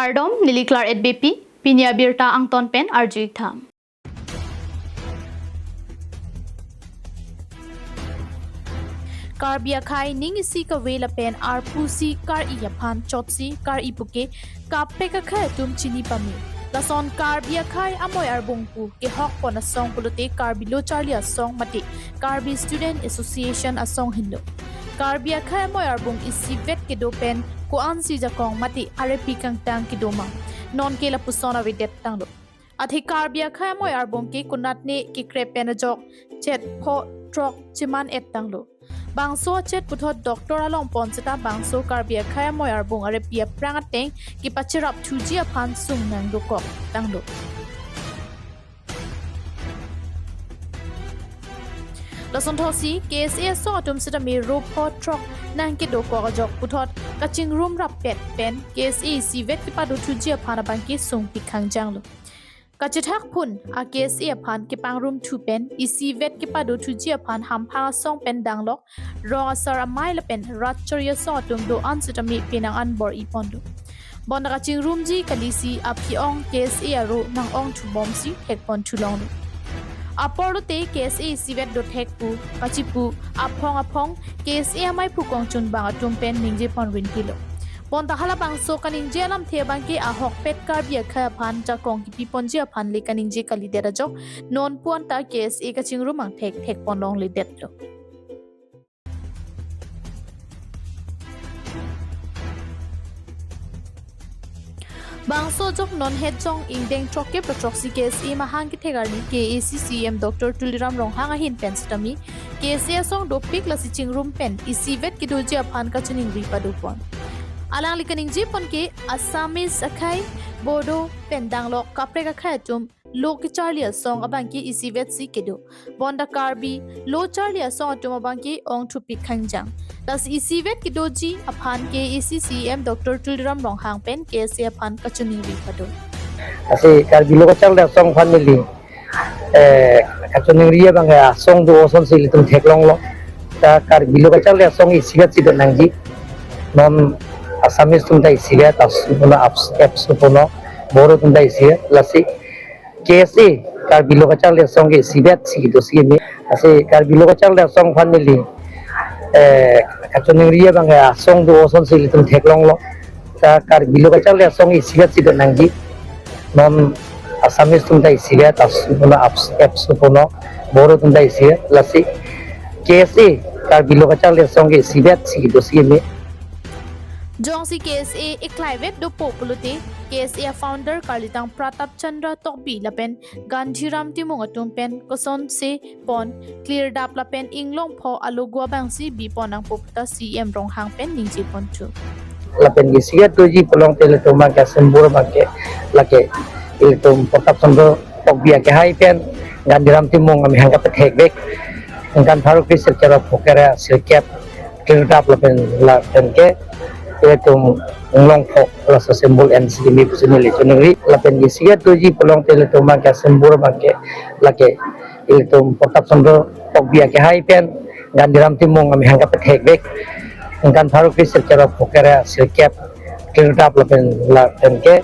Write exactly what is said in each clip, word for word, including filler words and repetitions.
Kardom, neli Claret Beypi, pini abirta angton pen arju-ik tha. Karbi akhei ning isi kave lapen arpu si kar-i aphan chotsi kar-i puke kaprek akhei atum chini pame. Lason Karbi akhei amoi arbung pu kehok pon asong pulote Karbi Lo Charli Asong mate Karbi Student Association asong henlo. Karbi akhei amoi arbung isivet kedo pen ko-ansi jakong mate arepi kangtang kedo ma, nonke lapuson avedet tanglo. Athe Karbi akhei amoi arbung ke konatne kekrep pen ajok chet pho throk cheman-et tanglo. Bangso achet puthot doctor along pon seta bangso Karbi akhei amoi arbung arepi aphrang ateng kepacherap thuji aphan sung nangdokok tanglo. Lason thotsi K S A asong atum sitame ro pho throk nangkedokok ajok puthot kachingrum rappet pen K S A isivet kepado thuji aphan abangke sungpik khangjanglo. Kachethak phun a K S A aphan kepangrum thu pen isivet kepado thuji aphan hamphang asong pen danglok rong asar amei lapen rat chori asong atum do-an sitame penang anbor-i ponlo. Bonta kachingrumji kalisi aphi-ong K S A aro nang-ong thubomsi thekpon thulonglo. Apor lote K S A isivet dothek pu kachipu aphong aphong K S A amei phu kongchunbang atum pen ningje pon rinpilo. Bonta halabangso kaningje alamthe abangke ahokpet Karbi akhei aphan jakong kipi ponji aphan le kaningje kalidet ajok nonpu anta K S A kachingrum angthek thekpon longledetlo. Bangso ajok non het jong ingdeng throkkep ra throksi K S A mahang kethek arni K A C C E M Doctor Tuliram Ronghang ahin pen sitame K S A asong dopik lasi chingrum pen isivet kedoji aphan kachiningri padopon. Alangli kaningje pon ke Assamese akhei, Bodo pen danglok kaprek akhei atum lo kecharli asong abangke isivetsi kedo. Bonta Karbi Lo Charli Asong atum abangke ong thupik khangjang. Lasi isivet kedoji aphan K A C C E M Doctor Tuliram Ronghang pen K S A aphan kachiningri pado. Lasi Karbi Lo Kacharli Asong aphan neli, eh, kachiningri abang asong do asonsi ilitum theklonglo. Ta Karbi Lo Kacharli Asong isivetsi do nangji. Non Assamese atum ta isivet, as-, puno abs-, apsu puno, Bodo atum ta isivet, lasi K S A, Karbi Lo Kacharli Asong ke isivetsi kedosi me. Lasi Karbi Lo Kacharli Asong aphan neli, eh, kachiningri abang asong do asonsi ilitum theklonglo. Ta Karbi Lo Kacharli Asong isivetsi do nangji. Non Assamese atum ta isivet, as-, puno abs-, apsu puno, Bodo atum ta isivet, lasi K S A, Karbi Lo Kacharli Asong ke isivetsi kedosi me. Jongsi K S A eklaivet dopo pulote, K S A founder Karlitang Pratap Chandra Tokbi lapen Gandhiram Timung atum pen kosonse pon, klirdap lapen inglongpho alogo abangsi bipon nangpo puta C E M Ronghang pen ningje ponthu. Lapen isivet doji pulote ilitum abangke symbol abangke lake ilitum Pratap Chandra Tokbi akehai pen Gandhiram Timung amahang kapethekvek. Ingkan pharo kre sirkep ra phokre sirkep klirdap lapen lapen ke ilitum inglongpho laso symbol ensi kimi pusi neli chiningri. Lapen isivet doji pulote ilitum abangke symbol abangke lake ilitum Pratap Chandra Tokbi akehai pen Gandhiram Timung amahang kapethekvek. Ingkan pharo kre sirkep ra phokre sirkep klirdap lapen lapen ke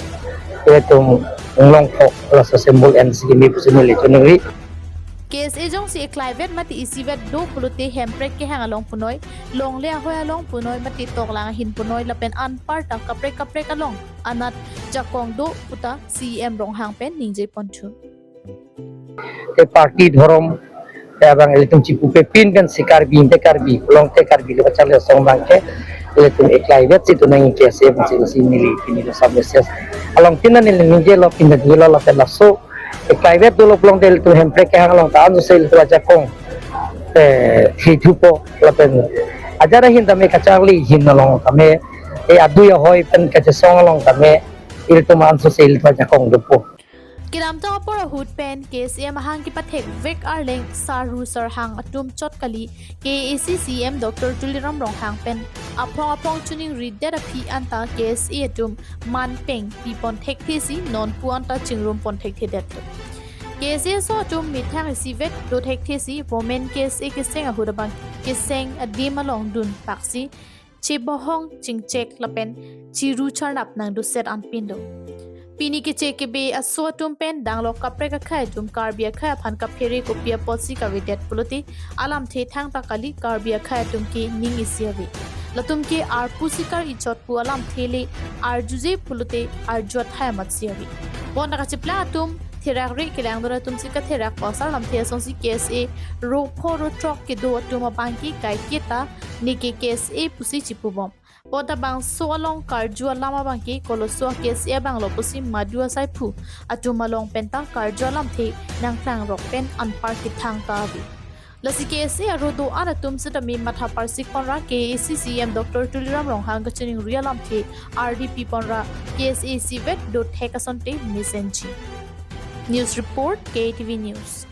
ilitum inglongpho laso symbol ensi kimi pusi neli chiningri. K S A jongsi eklaivet mate isivet do pulote Hemprek kehang along punoi, longle ahoi along punoi mate toklang ahin punoi lapen anparta kaprek kaprek along anat jakong do puta C E M Ronghang pen ningje ponthu. Te party dhorom, te abang ilitum chipupe pin pensi Karbi, te Karbi, pulote Karbi Lo Kacharli Asong abangke ilitum eklaivetsi do nangji K S A pensi si neli pini laso message. Along tin neli ningjelo, pin ningjelo lapen laso eklaivet dolo pulote ilitum Hemprek kehang along ta ansose ilitum ajakong, eh, thithupo lapen ajat ahin tame kacharli ahin along tame, eh, adui ahoi pen kachesong along tame ilitum ansose ilitum ajakong dopo. Kedamtang apor ahut pen K S A amahang kepathekvek arleng sarhu sarhang atum chot kali, K A C C E M Doctor Tuliram Ronghang pen aphong aphong chiningridet aphi anta K S A atum man peng pipon thekthesi nonpu anta chingrum pon thekthedetlo. K S A aso atum methang isivet do thekthesi Women K S A keseng ahut abang keseng adim along dun paksi chebohong chingchek lapen chiru charnap nangdoset anpin do. Pini keche kebe aso atum pen danglok kaprek akhei atum Karbi akhei aphan kaphere kopi apotsi kavedet pulote alamthe thangta kali, Karbi akhei atum ke ning isi ave. Latum ke arpu sikar ichot pu alamthe le arjuje pulote arju athai amatsi ave. Bonta kacheplang atum therakre, kelangdun atum si katherak pasar lamthe asonsi K S A ro pho ro throk kedo atum abangke kaiketa neke K S A pusi chipubom. Bonta bangso along karju alam abangke koloso a-K S A abanglo pusi madu asaiphu atum along penta karju alamthe nangklangrok pen anpar kethang ta ave. Lasi K S A aro do-an atum sitame matha parsik ponra K A A C C E M Doctor Tuliram Ronghang kachiningri alamthe ardi pi ponra K S A C vet dothek asonte mesenji. News report, K T V News.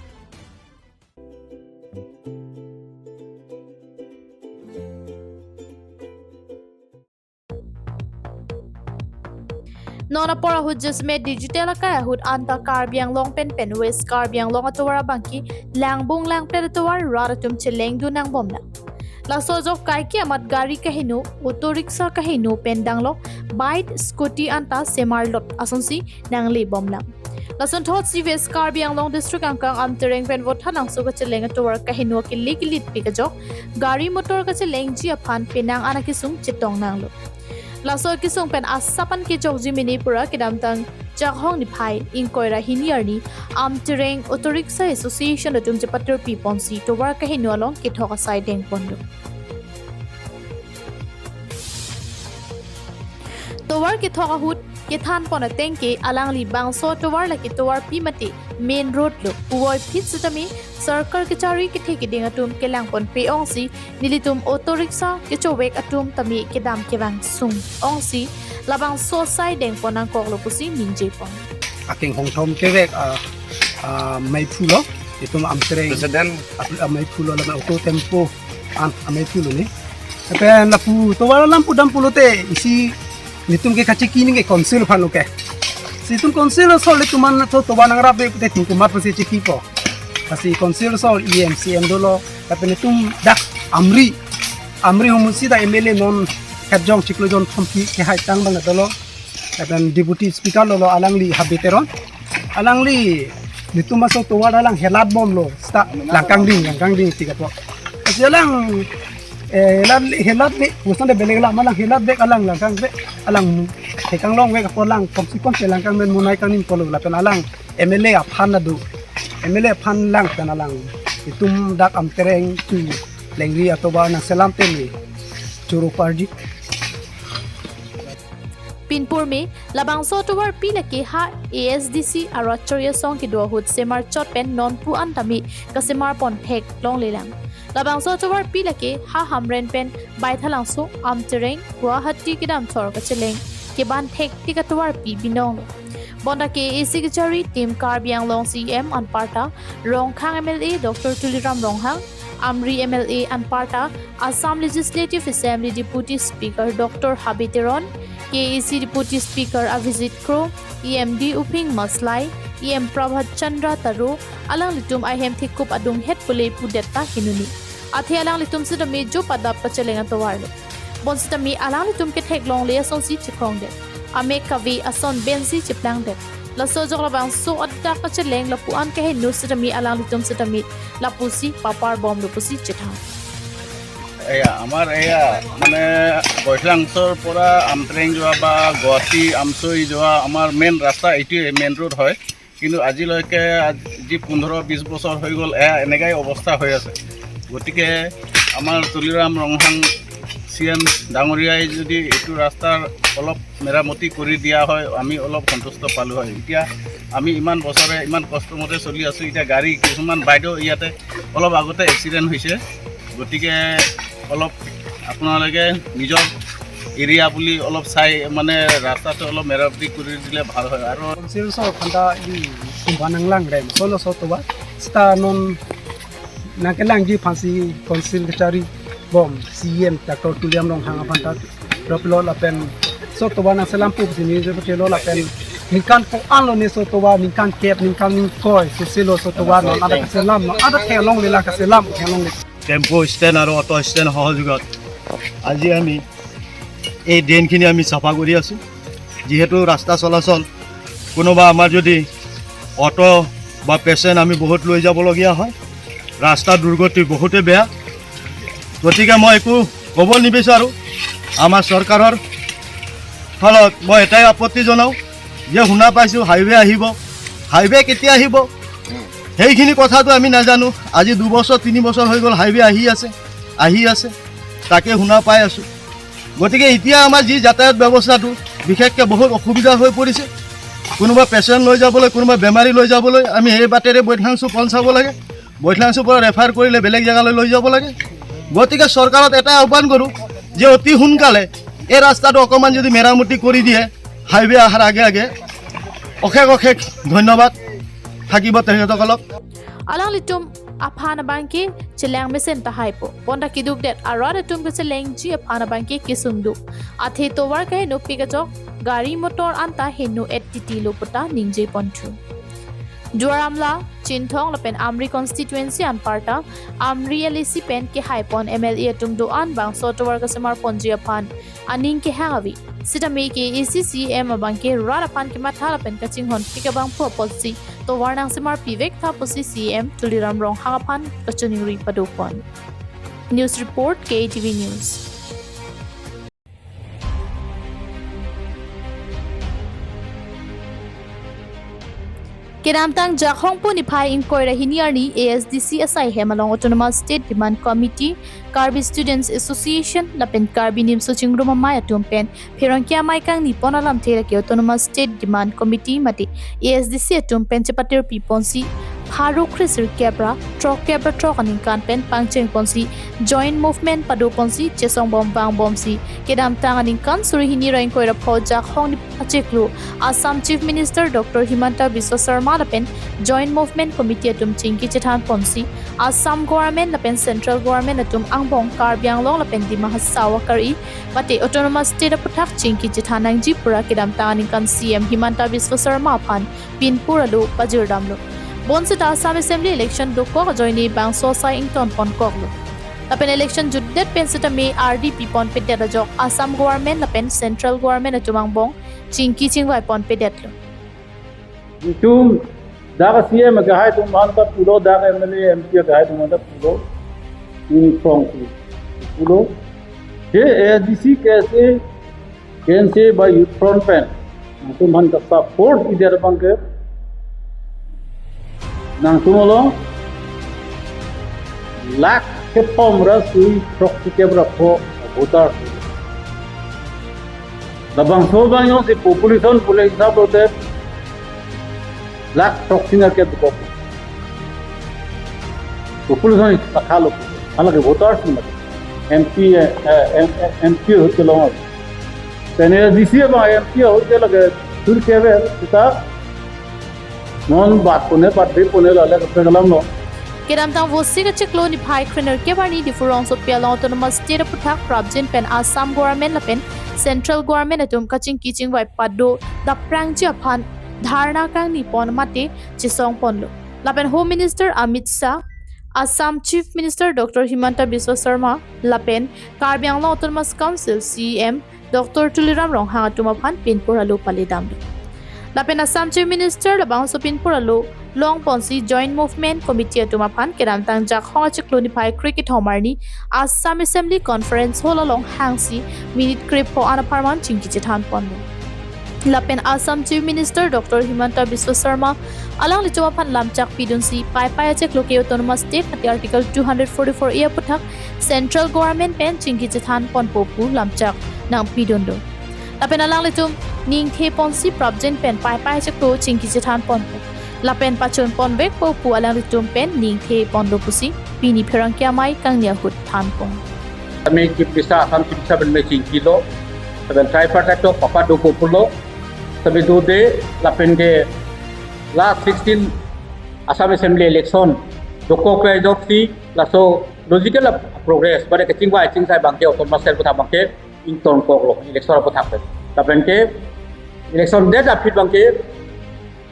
Non apor ahut jisme digital akai ahut anta Karbi Anglong pen pen West Karbi Anglong atovar abangke langbung langplet atovar rat atum chelengdun nangbomlang. Laso ajok kaike amat gari kaheno, auto rickshaw kaheno pen danglok bike, scooty anta semarlot asonsi nanglebomlang. Lason thotsi West Karbi Anglong District angkang Amtereng pen Vothatlangso kacheleng atovar kaheno akele kelitpik ajok gari motor kachelengji aphan penang an akesung chetong nanglo. Laso akesung pen asap an kechokji mene pura kedamtang Jakhong niphai ingkoi ra hini arni Amtereng Auto Rickshaw Association atum chepatirpi ponsi tovar kaheno along kethok asai dengponlo. Tovar kethok ahut kethan pon ateng ke alangli bangso tovar lake tovarpi mate main road lo puvoiphit sitame sorkar kechari kethe keding atum kelang ponpe ongsi nelitum auto rickshaw kechovek atum tame kedam kevang sung ongsi labangso asai dengpon nangkoklo pusi ningjepon. Akenghong thom kevek a, a, meiphu lo, itum Amtereng. President. A, a, meiphu lo, lapen auto tempo an ameiphu lo ni. Lapen lapu tovar alam pudam pulote isi nelitum ke kachiki ningke council aphan lo ke. Si itum council asor le ituman to tovar nangrapde pute tingkumat pusi chikipo. Lasi council asor E M, C M dolo, lapen itum dak Amri, Amri humun si dak M L A non Hepjong Chiklo Jon Thompi kehai tang abang dolo. Lapen Deputy Speaker lo, lo alangli Habe Teron. Alangli nelitum aso tovar alang helatbomlo. Seta langkangding, langkangding tiga po. Lasi alang, eh, helat, helat le, bosan de belek alam alang helat bek alang langkang bek alang thekang longvek apot alang komsi kom se langkang pen monai kangnim polo lapen alang M L A aphan adu. M L A aphan lang pen alang itum dak Amtereng tu lengri atovar nangselam temi churu parji. Pinpur me labangso tovarpi lake ha A S D C aro Acharya Song kedo ahut semarchot pen nonpu an tame kasemar ponthek longlelang. Labangso tovarpi lake ha Hamren pen Baithalangso, Amtereng, Guwahati kedamthor kacheleng kebanthek tik atovarpi binonglo. Bonta K A A C kechari tim Karbi Anglong C E M anparta Rongkhang M L A Doctor Tuliram Ronghang, Amri M L A anparta Assam Legislative Assembly Deputy Speaker Doctor Habe Teron, K A A C Deputy Speaker Avijit Kro, E M D Uphing Maslai, E M Prabhat Chandra Taro, alanglitum ahem thekup adunghet pule pudet ta hinuni. Athe alanglitum sitame jo padap kacheleng atovarlo. Bonsitame alanglitum ketheklongle asonsi chikrongdet. Amek kave ason pensi chiplangdet. Laso ajok labangso adak kacheleng lapu-an kaheno sitame alanglitum sitame lapusi paparbomlo pusi chethang. এয়া আমাৰ এয়া মানে বৈঠলাংচৰ পৰা আমট্ৰেং যোৱা বা গুৱাহাটী আমচৈ যোৱা আমাৰ মেইন ৰাস্তা এইটোৱে, মেইন ৰোড হয়। কিন্তু আজিলৈকে আজি পোন্ধৰ বিশ বছৰ হৈ গ'ল, এয়া এনেকাই অৱস্থা হৈ আছে। গতিকে আমাৰ তুলিৰাম ৰংহাং চি এম ডাঙৰীয়াই যদি এইটো ৰাস্তাৰ অলপ মেৰামতি কৰি দিয়া হয়, আমি অলপ সন্তুষ্ট পালোঁ হয়। এতিয়া আমি ইমান বছৰে ইমান কষ্টমতে চলি আছোঁ। এতিয়া গাড়ী কিছুমান বাইদেউ ইয়াতে অলপ আগতে এক্সিডেণ্ট হৈছে, গতিকে অলপ আপোনালোকে নিজৰ এৰিয়া বুলি অলপ চাই মানে ৰাস্তাটো অলপ মেৰামতি কৰি দিলে ভাল হয়। আৰু Council so phanta i kumba nang lang rem so lo so tovar. Seta non nang kelangji aphansi Council kechari bom C E M Doctor Tuliram Ronghang aphanta ropilo lapen so tovar nangselam pup sini je putelo lapen ningkan ko-an lo ni so tovar ningkan kep ningkan ingkoi so selo so tovar non ada kaselam non ada kelongle la kaselam kelongle. Tempo stand aro auto stand সহযোগত আজি আমি এই ড্ৰেইনখিনি আমি চাফা কৰি আছোঁ। যিহেতু ৰাস্তা চলাচল, কোনোবা আমাৰ যদি অটো বা পেচেণ্ট আমি বহুত লৈ যাবলগীয়া হয়, ৰাস্তা দুৰ্গতি বহুতে বেয়া। গতিকে মই একো ক'ব নিবিচাৰোঁ। আমাৰ চৰকাৰৰ ফালত মই এটাই আপত্তি জনাওঁ যে শুনা পাইছোঁ হাইৱে আহিব, হাইৱে কেতিয়া আহিব, সেইখিনি কথাটো আমি নাজানো। আজি দুবছৰ, তিনি বছৰ হৈ গ'ল, হাইৱে আহি আছে, আহি আছে, তাকে শুনা পাই আছোঁ। গতিকে এতিয়া আমাৰ যি যাতায়াত ব্যৱস্থাটো বিশেষকৈ বহুত অসুবিধা হৈ পৰিছে। কোনোবা পেচেণ্ট লৈ যাবলৈ, কোনোবা বেমাৰী লৈ যাবলৈ আমি এই বাটেৰে বৈঠাংচু পন চাব লাগে। বৈঠাংচুৰ পৰা ৰেফাৰ কৰিলে বেলেগ জেগালৈ লৈ যাব লাগে। গতিকে চৰকাৰত এটাই আহ্বান কৰোঁ যে অতি সোনকালে এই ৰাস্তাটো অকণমান যদি মেৰামতি কৰি দিয়ে, হাইৱে অহাৰ আগে আগে। অশেষ অশেষ ধন্যবাদ থাকিব তেখেতসকলক। Alanglitum aphan abangke cheleng mesen tahai po. Bonta kidukdet arat atum kechelengji aphan abangke kesungduk. Athe tovar keheno pik ajok gari motor anta heno et titi lo puta ningje ponthu. Duar Amla, Chinthong lapen Amri constituency anparta Amri L A C pen kehai pon M L A atum do-an bangso tovar kesemar ponji aphan aning kehang ave. Sitame ke A C C M abangke rat aphan kematha lapen kachinghon pik abang pu apotsi tovar nangsemar pivek tha pusi C M Tuliram Ronghang aphan kachiningri pado pon. News report, K T V News. Kedamtang Jakhong pu niphai ingkoi ra hini arni A S D C asai hem along Autonomous State Demand Committee, Karbi Students Association lapen Karbi Nimso Chingrum Amei atum pen pherangke amei kangni pon alamthe lake Autonomous State Demand Committee mate A S D C atum pen chepatirpi ponsi pharo kre sirkep ra throk kep ra throk aningkan pen pangcheng ponsi joint movement pado ponsi chesong bom vang bomsi kedamtang aningkan suri hini ra ingkoi ra pho Jakhong ni achiklo Assam Chief Minister Doctor Himanta Biswa Sarma lapen Joint Movement Committee atum chingki chethan ponsi Assam Government lapen Central Government atum angbong Karbi Anglong lapen Dima Hasao akari mate Autonomous State aputhak chingki chethan nangji pura kedamtang aningkan C M Himanta Biswa Sarma aphan pinpur alo pajirdamlo. Bonseta Assam Assembly election dokok ajoine bangso asai ington ponkoklo. Lapen election jutdet pen sitame R D P ponpedet ajok Assam Government lapen Central Government atum angbong chingki chingvai ponpedetlo. Itum dak C M kehai atum aphan ta pulo, dak M L A, M P kehai atum aphan ta pulo. Uniform pulo. Ke A S D C, K S A, K N C A ba Youth Front pen nangtum aphan ta support idet abangke nangtum along lakh kethom ra suri throksi kep ra pho voter. Labangso abang jongsi population pule hisab lote lakh throksi na kep ko. Population is lakha lo. Halake voters ni mati. M P, eh, eh, M-, eh, M P ahut ke long. Then A S D C abang M P ahut ke lake thur kep sita non bat pune, bat de pune lale kape kalam lo. Kedamtang Vosik achiklo niphai krenerkep arni Diphu rongsopi along Autonomous State aputhak prapjin pen Assam Government lapen Central Government atum kachingki chingvai pado daprangji aphan dharna kangni pon mate chesong ponlo. Lapen Home Minister Amit Shah, Assam Chief Minister Doctor Himanta Biswa Sarma lapen Karbi Anglong Autonomous Council C E M Doctor Tuliram Ronghang atum aphan pinpur alo paledamlo. Lapen Assam Chief Minister labangso pinpur alo long ponsi Joint Movement Committee atum aphan kedamtang Jakhong achiklo niphai kre kethom arni Assam Assembly Conference Hall along hangsi minute kre pho an apharman chingki chethan ponlo. Lapen Assam Chief Minister Doctor Himanta Biswa Sarma alanglitum aphan lamchak pidunsi paipai achiklo ke Autonomous State mate Article two hundred forty-four A aputhak Central Government pen chingki chethan ponpo pu lamchak nangpidunlo. Lapen alanglitum ningthe ponsi prapjin pen paipai achiklo chingki chethan ponpo. Lapen pachun ponvekpo pu alanglitum pen ningthe ponlo pusi pini pherangke amei kangni ahut than pon. Kami Chief Minister, Assam Chief Minister pen me chingkilo. Lapen tripartite talk papa dopo pulo. Sabi do de lapen ke last sixteen Assam Assembly election dokok pe doksi laso logical progress pada kechingvai chingsai abangke Autonomous State aputhak abangke ingtonkoklo election aputhak pen. Lapen ke election det aphi abangke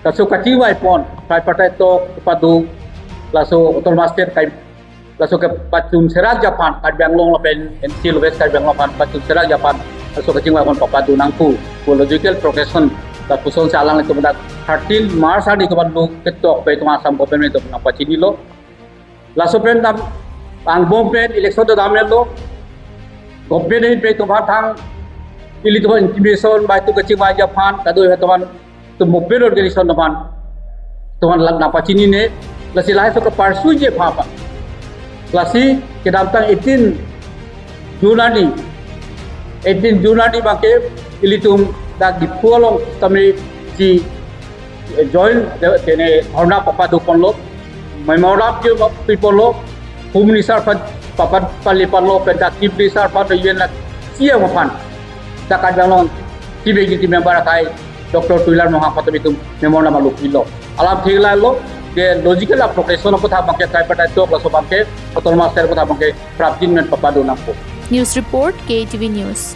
laso kachingvai pon tripartite talk pado laso Autonomous State kai laso kepachun serakji aphan Karbi Anglong lapen N C West Karbi Anglong aphan pachun serakji aphan laso kachingvai pon papadun nangpo, pu logical progression lapusonsi alanglitum dak thirteen March arni komatlo ketok pen itum Assam government atum nangpachinilo. Laso pen dam angbong pen election ta damlo. Government ahin pen itum aphan thang, ilitum aphan intimidation, bai itum kachingvai aphan, kadokave itum aphan, itum movement organization atum aphan, itum aphan la nangpachinine, lasi lahai aso ke-pursue-ji aphan. Lasi kedamtang eighteen June arni, eighteen June arni abangke ilitum dak Diphu along tame si, eh, join de, dene dhorna papado ponlo, memorandum piponlo, Home Minister aphan papat pali ponlo, pen dak Chief Minister aphan, U N la C M aphan, dak Karbi Anglong Chief Executive Member akai Doctor Tuliram Ronghang aphan tame itum memorandum lo pilo. Alam thik lalo, de logical a-progression aputhak abangke tripartite talk laso abangke autonomous state aputhak abangke prapjin pen papado nangpo. News report, K T V News.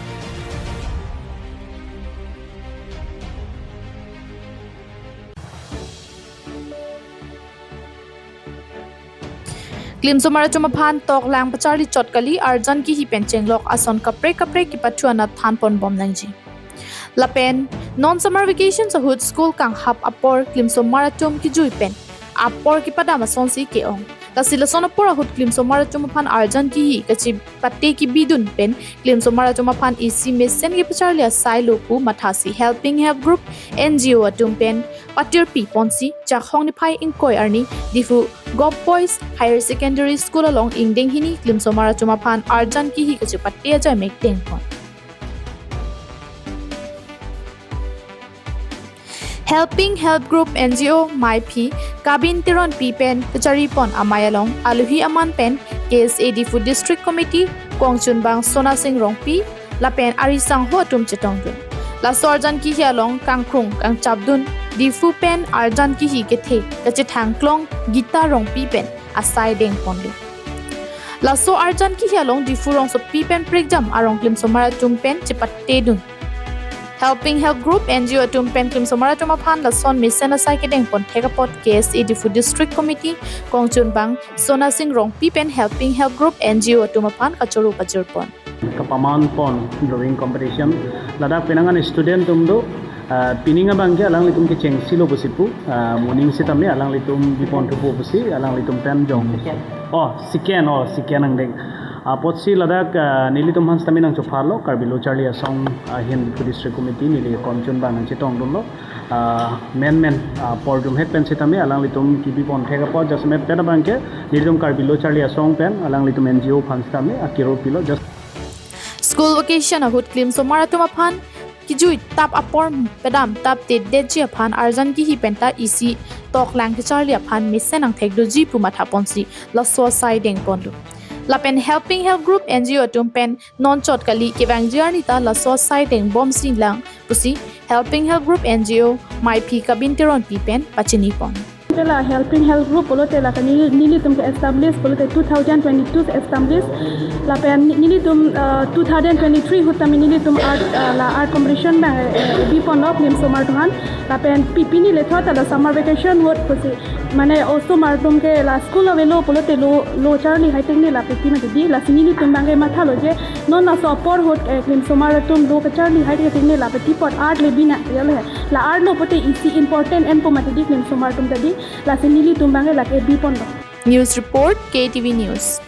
Klimsomar atum aphan toklang pacharli chot kali, arjan kihi pen chenglok ason kaprek kaprek kepathu anat thanpon bom nangji. Lapen non summer vacation ahut school kanghap apor klimsomar atum kejui pen apor kepadam asonsi ke-ong. Lasi lason apor ahut klimsomar atum aphan arjan kihi kachepate kebidun pen klimsomar atum aphan isi mesen kepacharli asai lo pu mathasi Helping Help Group N G O atum pen patirpi ponsi Jakhong niphai ingkoi arni Diphu Govt Boys Higher Secondary School along ingdeng hini klimsomar atum aphan arjan kihi kachepate ajai mek dengpon. Helping Help Group N G O maiphi Kabin Teronpi pen kacharipon amei along alohi aman pen K S A Diphu District Committee kongchunbang Sona Sing Rongpi lapen ari sangho atum chetongdun. Laso arjan kihi along kangkrung kangchapdun Diphu pen arjan kihi kethe kachethang klong Gita Rongpi pen asai dengponlo. Laso arjan kihi along Diphu rongsopi pen prekjam arong klimsomar atum pen chepatedun. Helping Help Group N G O atum pen klimsomar atum aphan lason mesen asai kedengpon thek apot K S A Diphu District Committee kongchunbang Sona Sing Rongpi pen Helping Help Group N G O atum aphan kachoro pajirpon. Kapaman pon drawing competition. Ladak penang an student atum do, ah, pining abangke alanglitum kechengsi lo pusi pu, ah, moning sitame alanglitum bipon thupo pusi, alanglitum pen jong. Second. Oh, second, oh, second angdeng. Apotsi ladak, ah, nelitum aphan sitame nangchopharlo, Karbi Lo Charli Asong, ah, ahin Diphu District Committee neli kongchunbang nangchetongdunlo. Ah, menmen, ah, porjum het pen sitame alanglitum kebipon thek apot jasemet pen abangke nelitum Karbi Lo Charli Asong pen alanglitum N G O aphan sitame akiro pilo. Just School vacation ahut klimsomar atum aphan kejui tap apor padam tap te detji aphan arjan kihi penta isi toklang kacharli aphan mesen angthek doji pu mathaponsi laso asai dengponlo. Lapen Helping Help Group N G O atum pen non chot kali kevangji arni ta laso asai dengbomsi lang pusi Helping Help Group N G O maiphi Kabin Teronpi pen pachinipon. Te la Helping Help Group pulote la ka neli, nelitum ke establish pulote two thousand twenty-two establish. Lapen nelitum, uh, two thousand twenty-three ahut tame nelitum art, uh, la art competition abang, uh, biponlo klimsomar atum aphan. Lapen pi pini le thot la summer vacation ahut pusi mane osomar atum ke la school avelo pulote lo, lo charli hai tengne lapen pi mati di, lasi nelitum abangke mathalo je non laso apor ahut, eh, klimsomar atum lo kacharli hai tengne lapen pi apot art le bina ya le. La art lo pulote isi important enpo mati di klimsomar atum ta di, lasi nelitum abangke lake biponlo. News report, K T V News.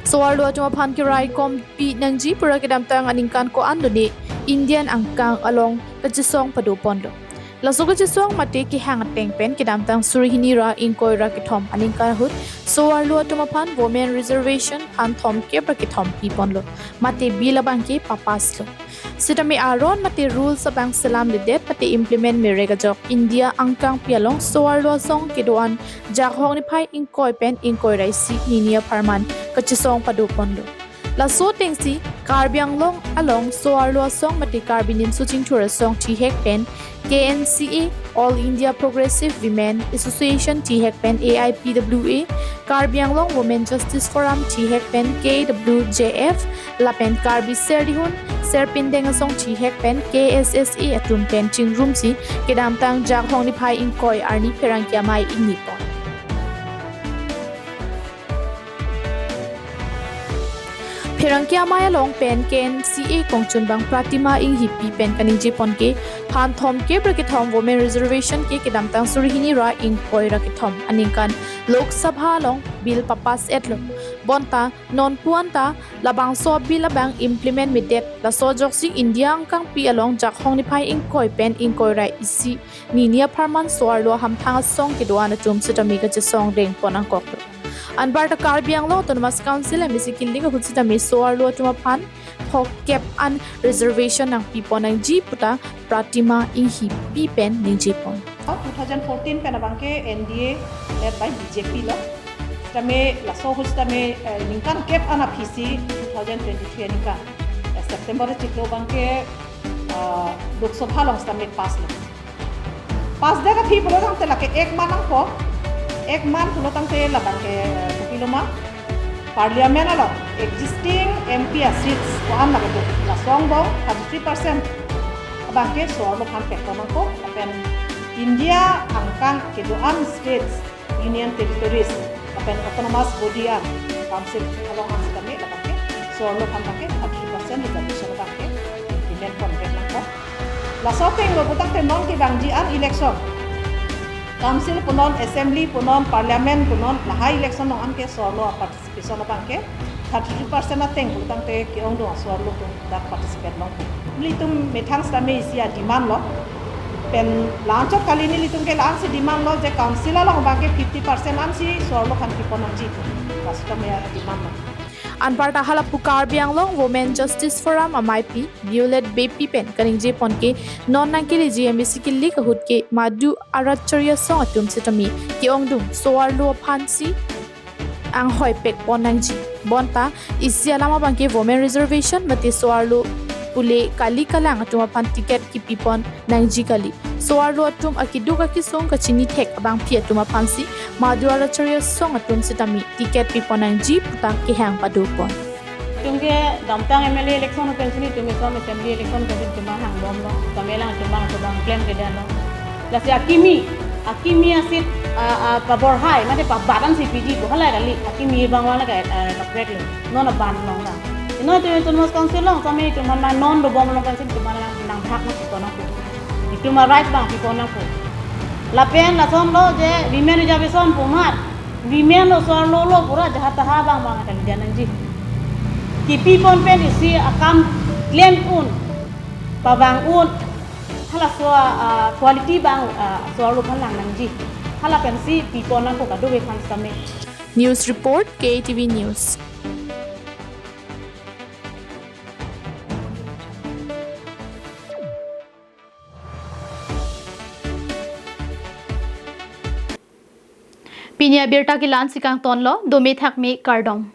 So-arlo atum aphan keraikompi nangji pura kedamtang aningkan ko-an done Indian angkang along kachesong padoponlo. Laso kachesong mate kehang ateng pen kedamtang suri hini ra ingkoi ra kethom aningkan ahut so-arlo atum aphan women reservation phan thomkep ra kethom piponlo. Mate bill abangke papasslo. Sitame aron mate rules abang selamledet mate implement merek ajok India angkangpi along so-arlo asong kedo-an Jakhong niphai ingkoi pen ingkoi ra isi nini apharman kachesong padoponlo. Laso atengsi Karbi Anglong along so-arlo asong mate Karbi Nimso Chingthur Asong thihek pen K N C A, All India Progressive Women Association thihek pen A I P W A, Karbi Anglong Women Justice Forum thihek pen K W J F lapen Karbi Serdihun Serpindeng Asong thihek pen K S S A atum pen chingrumsi kedamtang Jakhong niphai ingkoi arni pherangke amei ingni pon. Pherangke amei along pen K N C A kongchunbang Pratima Enghipi pen kaningje pon ke phan thomkep ra kethom Women Reservation ke kedamtang suri hini ra ingkoi ra kethom aningkan Lok Sabha along bill papass etlo. Bonta non puan ta labangso bill abang implement medet, laso ajoksi India angkangpi along Jakhong niphai ingkoi pen ingkoi ra isi nini apharman so-arlo ahamphang asong kedo-an atum sitame kachesongdeng pon nangkoklo. Anparta Karbi Anglong Autonomous Council M A C kilik ahut sitame so-arlo atum aphan thomkep an reservation nangpi pon nangji puta Pratima Enghipi pen ningje pon. Two thousand fourteen pen abang ke N D A led by B J P lo. Sitame laso ahut sitame, eh, ningkan kep an aphi si two thousand twenty-three aningkan, eh, September chiklo abang ke, eh, Lok Sabha along sitame pass lo. Pass det aphi pulo tangte lake ek man nangpo. Ek man pulo tangte labang ke, eh, kopilo ma, Parliament along existing M P a seats ko-an lake do, laso angbong thirty-three percent abang ke so-arlo aphan pek pon nangpo. Lapen India angkang kedo-an states, Union Territories lapen Autonomous Body an, Council along an sitame labang ke so-arlo aphan abang ke thirty percent reservation abang ke implement pon vek nangpo. Laso ateng lo putangte non kevangji an election, Council punon, Assembly punon, Parliament punon, lahai election along an ke so-arlo a-participation abang ke thirty-three percent ateng putangte ke-ongdung so-arlo atum dak participate longpo. Nelitum methang sitame isi a-demand lo. Pen la-anchot kali, nelitum ke la-ansi demand lo je Council along abang ke fifty percent ansi so-arlo aphan pi pon nangji. Laso tame a-demand lo. Anparta hala pu Karbi Anglong Women Justice Forum ameipi Violet Beypi pen kaningje pon ke non nangkeleji M A C kilik ahut ke madu arat chari asong atum sitame ke-ongdung so-arlo aphansi anghoi pek pon nangji. Bonta isi alam abang ke Women Reservation mate so-arlo pule kali kalang atum aphan ticket kipi pon nangji kali. So-arlo atum akeduk akesung kachini thek abangpi atum aphansi madu arat chari asong atum sitame ticket pi pon nangji puta kehang pado pon. Itum ke damtang M L A election pen si nelitum itum assembly election pen si nelitum hang bomlo. Tame lang itum bang itum bang claim ke danlo. Lasi akimi, akimi a-seat, a, a, paborhai, mate pabat ansi piji pu halai kali, akimi abang wala ka, a, kaprek lo. Non aban long lang. Ino itum Autonomous Council along tame itum aphan non dobom along pensi itum aphan nang, nangthak nang pi pon nangpo. Itum a-right abang pi pon nangpo. Lapen lason lo je women reservation pu amat, women lo so-arlo lo pura jaha taha abang abang kalidet nangji. Kipi pon pen isi akam klem un, pavang un, halaso a, a, quality abang, a, so-arlo aphan lang nangji. Hala pensi pi pon nangpo kadokave aphan sitame. News report, K T V News. Pini abirta ke la-ansi kangtonlo, dome thakme kardom.